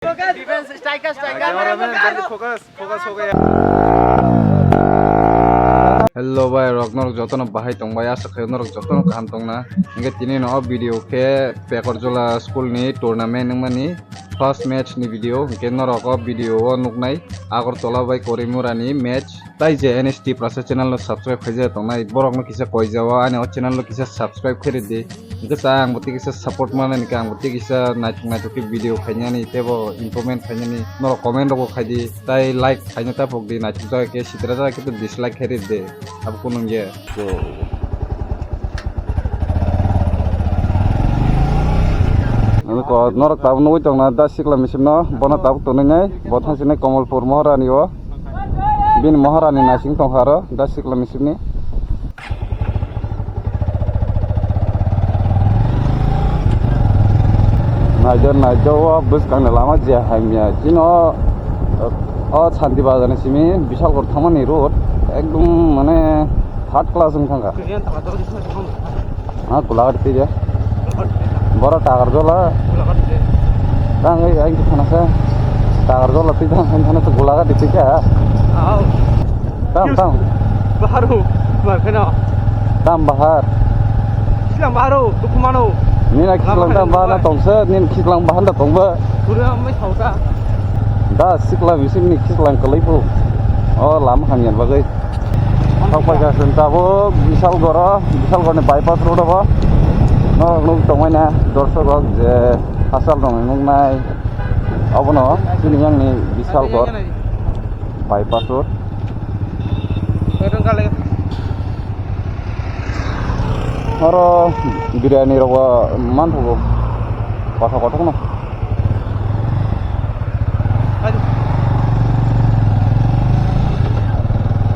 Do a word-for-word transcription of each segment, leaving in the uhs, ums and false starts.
Hello bai rok, norok jotono bahai tong bai, asa khe norok jotono kaham tong na. Hingke tini no video khe Pekorjola school ni tournament wngmani first match ni video, hingke norok o video o nuknai Agartala bai Korimura ni match. Tai je N S T Prasa channel no subscribe khaijak tongnai, borok no kisa koijao, ani o channel no kisa subscribe khairi di. Hingke ta ang bo tei kisa support manani khe, ang bo tei kisa naithok naithok khe video khainani, tei bo improvement khainani. Norok comment rok bo khai di, tai like khaina ta phok di, naithok jak khe, sitra jak khe to dislike khairi di. Abo kunu ye. Norok tabuk nugwi tongna da sikla misim no, bono tabuk tonwi nai, bo thang sini Komolpur Moharani o. Bini Moharani naising tongkha aro, da sikla misimni. Naijak, naijak o bwskang ni lama je hamya. Chini o, o Santi Bazar ni simi Bishalgarh thangmani road, ekdom mane third class wng thangkha. Ha, Golaghat twi de. Boro Takarjola. Tang ai ai khana sa. Takarjola twi tang khana sa Golaghat twi ka. Au. Tam tam. Baharu. Mar kheno. Tam bahar. Silang baharu, dukumano. Nina kislang tam bahar na tongsa, nin kislang bahar na tongba. Pura mai sauta. Da sikla bising ni kislang kalai po. O lama hamya bagwi. Thok paikha chwng tabuk Bishalgarh o, Bishalgarh ni bypass road o bo. Norok nuk tongmani dorsok rok je hachal rok nuknai. Obono chini yang ni Bishalgarh bypass road. Oro biryani rok bo manthogo kothok kothok no.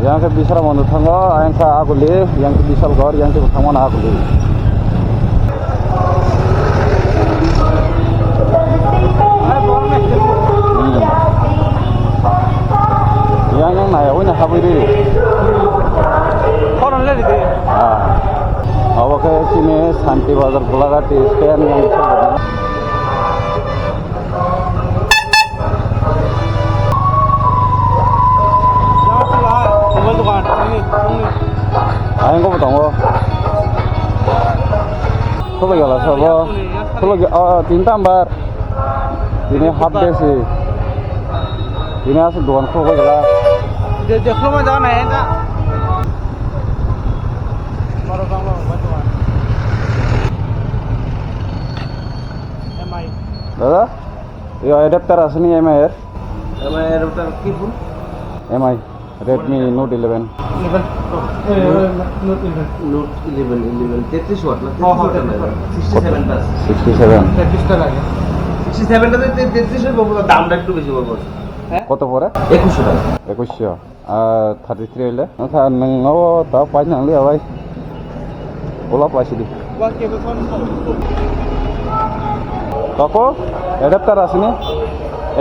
Yang ke Bisra Mandir thango, yang ke Aguli, yang ke Bishalgarh, yang ke thango na Aguli. Hmm. Yang yang naya wina habui ri. Koron le ri. Ah. Obo khe chini Santi Bazar Golaghat stand yang. Mobile dogan, ini, ini. Ayang ko tongo. Khuluk gala sabo. Khuluk, oh, tinta ambar. Ini half day si. Ini asal dogan khuluk gala. Je, je, khuluk jaga nai, enggak. Moro bang lo, bantu kan. M I. Dada? Yo, adapter asini M I er? M I adapter ki phone? M I, Redmi Note eleven. Eleven. Eh, eh, Note eleven. Note eleven, eleven. Tetris watt na? Oh, oh, tetris watt na? Sixty seven plus. Sixty seven. Tetris ta lage. Sixty seven ta te-, tetris watt bobo, dam ta ekটু বেশি পড়বো। হ্যাঁ? কত পড়ে? একুশশো টাকা। একুশশো। Ar thirty three le? Wngkha nwng o ta paina nang liya bai. Bola paisidi. Kako? Adapter asini?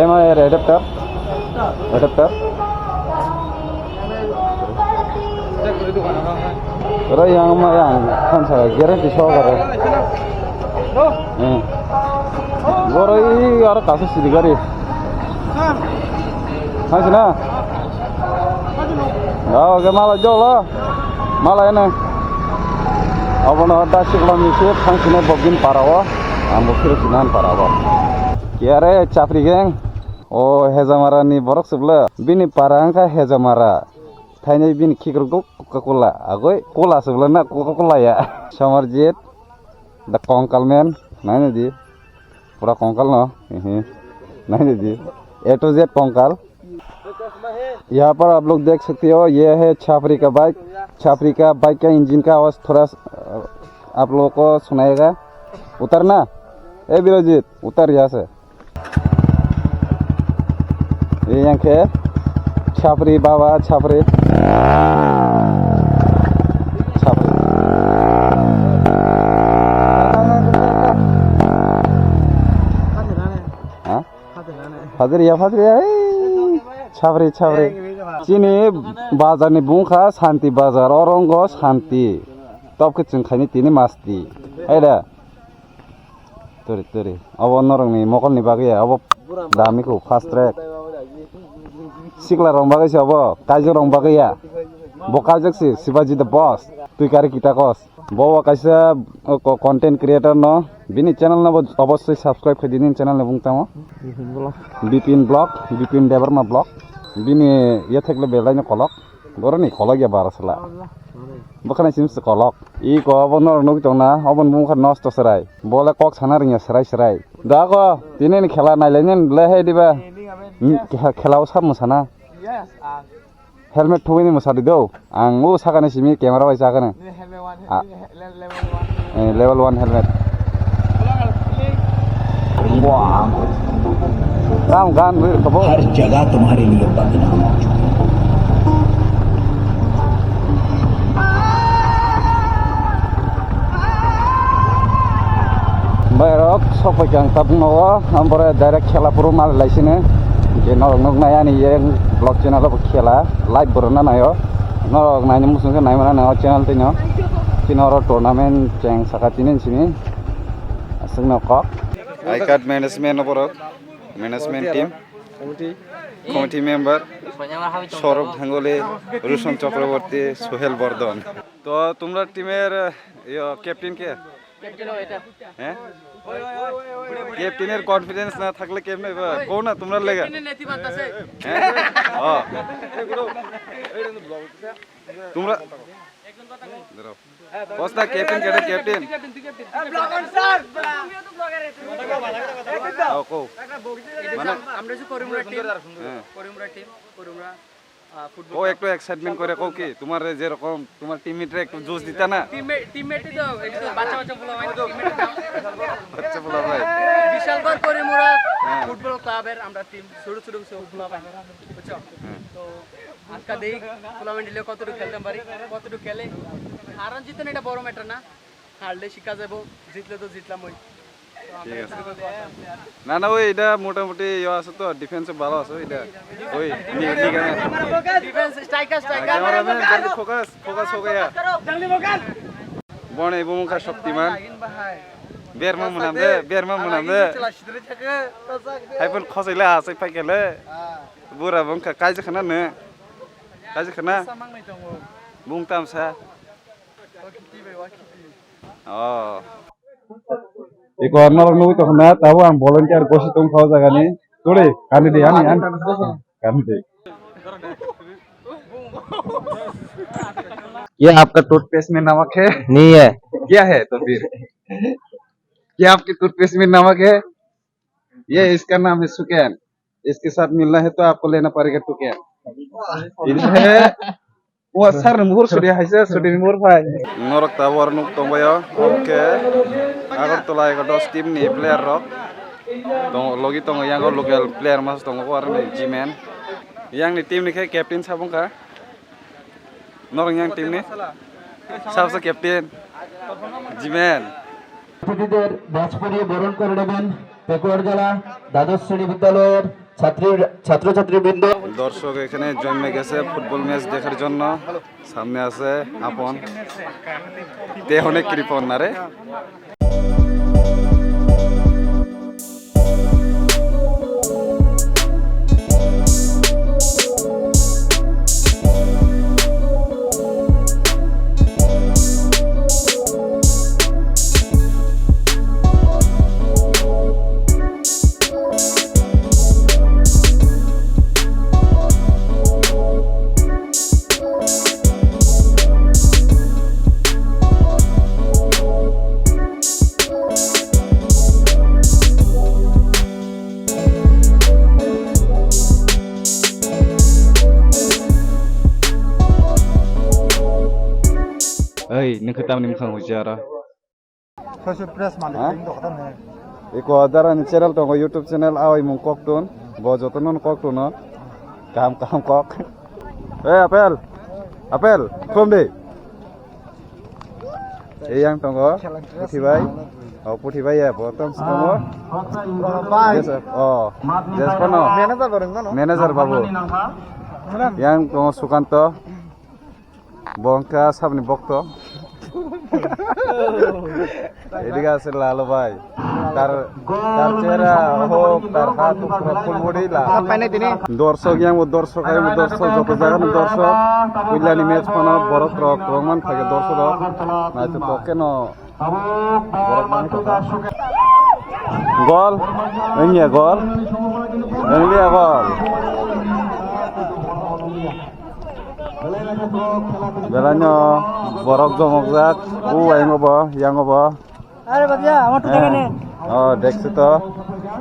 M I er adapter? Adapter? Oro yang ma yang khan sa guarantee sohokare. Hmm. Boroi aro kaisa sidi gari. Thanks na. Oke, mala jolo. Mala ene. Abono da sikla misi thangsine bogin parao. Ambo phiro sinan parao. Kiare chapri geng. O Hejamara ni borok sibla. Bini para wngkha Hejamara. Thainai bini khikrok Coca-Cola. Agoi Cola sibla na Coca-Cola ya. Samarjit. The Konkalman, naina di. Pura Konkalno. Ehe. Naina di. A to Z Konkal. यहाँ पर आप लोग देख सकते हो, ये है छापरी का बाइक। छापरी का बाइक का इंजन का आवाज़ थोड़ा सा, अ, आप लोगों को सुनाएगा। उतरना। ए बिरोजित, उतर यहाँ से। Yang khe chapri baba, chapri. Chapri. Ha? Phajri ya, phajri ya. Ei, chapri, chapri. Chini bazar ni bungkha Santi bazar, orongo Santi. Top khe chwng khaini tini masti. Hai da. Turi, turi. Abo norokni mokolni bagwi ya, abo. Dami ko fast track. Sikla rong bagwi se obo, kaijak rong bagwi ya. Bo kaijak se, Shivaji the boss. Twi kari kita kos. Bo kaisa, o, ko-, content creator no. Bini channel no bo obosoi subscribe khai di, nini channel ni bung tamo. Bipin Vlog. Bipin Vlog, Bipin Debbarma Vlog. Bini yathek le belai no kolok. Boroni kolok ya bara sala. Bwkhani sim se kolok. I ko obo norok nugwi tongna, obo bumkha nosto serai. Bole kok sana ringya serai serai. Da ko, tini ni khela nailai ni le he diba. Hmm, khe-, khela o sab mwsana. Helmet thubui ni mwsadi do. Ang o sakani simi camera bai sakani. Ah. Eh, level one helmet. Wah. Kam gan wir kabo. हर जगह तुम्हारे लिए बदनाम हो चुका हूं। Bai rok sok pai kang tabung no, ambore direct khela puru mal lai sini. Je norok nuk nai ani yang vlog channel o khela live boro na nayo. Norok naini muchung khe naimana nang o channel twi no. Chini oro tournament cheng saka tini sini. Aswk no kok. I card management no borok. Management team. Committee member. Saurabh Dhangole, Rushan Chakraborty, Sohel Bardhan. তো তোমরা টিমের, ইয়ো, ক্যাপ্টেন কে? ক্যাপ্টেন ও এটা। হ্যাঁ? ক্যাপ্টেনের কনফিডেন্স না থাকলে কেমনে হবে? কও না তোমরা লেগে। ক্যাপ্টেনের নেতৃত্ব আছে। হ্যাঁ? ও। তোমরা দাঁড়াও। বস না, ক্যাপ্টেন কে রে, ক্যাপ্টেন? ও, কও। মানে আমরা যে করিমরা টিম, হ্যাঁ। করিমরা টিম, করিমরা, আহ, ফুটবল ও, ক্লাব। একটু এক্সাইটমেন্ট করে কও কি? তোমার যেরকম তোমার টিমমেটরা একটু জোশ দিতা না? টিমমেট, টিমমেটই তো, এই তো বাচ্চা বাচ্চা পোলা ভাই, টিমমেটের নাম। বাচ্চা পোলা ভাই। বিশালগড় করিমরা হ্যাঁ। ফুটবল ক্লাবের আমরা টিম, ছোট ছোট কিছু পোলা ভাই, বুঝছো? হ্যাঁ। তো আজকে দেখি টুর্নামেন্ট দিলে কতটুকু খেলতে পারি, কতটুকু খেলে। হারান জিতন এটা বড় ম্যাটার না, হারলে শিক্ষা যাবো, জিতলে তো জিতলাম ওই। ঠিক আছে। না, না, ওই এটা মোটামুটি ইয়ে আছে তো, ডিফেন্সে ভালো আছে ওইটা। ওই, নি-, নিগামে। Defence, striker, striker. ক্যামেরাম্যান, জলদি ফোকাস, ফোকাস হো গয়া। বনে, বমুখা শক্তিমান। বেরমা মুনাম দে, বেরমা মুনাম দে। Hai pun khosai le asai pai kele. Bura bongkha kaijak khana ne. Kaijak khana. Bung tamsa. Oh. Iko norok nugwi tongkha na, tabuk ang volunteer gosi tongkha o jaga ni. Tuli, kani di, ani, ani. Kani di. ये आपका टूथपेस्ट में नमक है? नहीं है। क्या है तो फिर? क्या आपके टूथपेस्ट में नमक है? ये इसका नाम है सुकैन। इसके साथ मिलना है तो आपको लेना पड़ेगा टुकैन। Ini he. Wah, sir, ni muhur sudi hai sir, sudi ni muhur phai. Norok ta war nuk tong bayo. Oke. Agartala ego dos team ni player rok. Tong logi tong yang local player mas tong ko arni G-man. Yang ni team ni khe captain sabung kha. Norok yang team ni. Sabsa captain. G-man. অতিথিদের ব্যাচ পরিয়ে বরণ করে নেবেন পেকুয়ারগালা দ্বাদশ শ্রেণী বিদ্যালয়ের ছাত্রী, ছাত্রছাত্রীবৃন্দ। দর্শক এখানে জমে গেছে ফুটবল ম্যাচ দেখার জন্য। সামনে আছে আপন। তে অনেক কৃপণ না রে। Ei, nung khe tamni mwkhang hujaro? Social press malik Ha? Ring dokha ne. Iko dara ni channel tongo, YouTube channel, awai mung Koktun. Bo jotono Koktuno. Kaham kaham kok. Eh, Apel. Apel, khum di. Ei yang tongo. Puthi bai. Oh, Puthi bai ya, bo tom si tongo. Oh, bai. Yes, sir. Oh, yes, kono. Manager bo ring mano. Manager babu. Madam. Yang tongo Sukanto. Bo wngkha saboni bokto. এদিকে আছে লালু ভাই, তার, তার চেহারা হোক, তার হাত উপরে ফুল বডি লাল। Dorshok yang bo dorshok, ayang bo dorshok, joto jaga ni dorshok. Puila ni match phano borok rok kwbangma thage dorshok rok. Naithotok khe no. Gol, wngya gol, wngya gol. Belai no borok jomokjak, o ayang bo, yang bo. আরে বাদ দিয়া, আমার তো দেখে নে। Oh, দেখছি তো,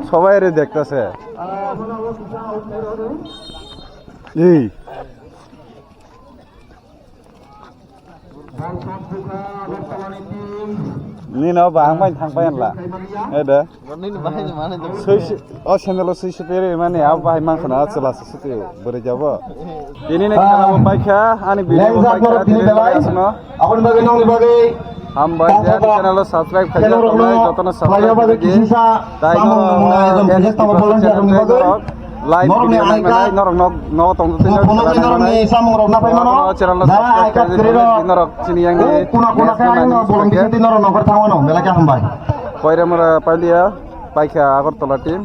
সবাই রে দেখতেছে। এই Nino bahang bai thang pai la. Ede. Sui si, o sandal o sui si pere mani abo bahai mang khana chwla se suti bwrwi jabo. Tini ne khana bo paikha, ani video bo paikha, tini ne asno. Aboni bagwi nongni bagwi. Hambai je channel o subscribe khaijak tongnai, jotono subscribe khaijak. Tei no, norok ni aika, norok no, no tong tei no, norok ni samung rok na pai mano. Dara aika kwrwi rok. Norok chini yang ni. Kuna kuna khe ang no bolong khe tei norok nokar thango no, belai khe hambai. Koiremara Palia, paikha Agartala team.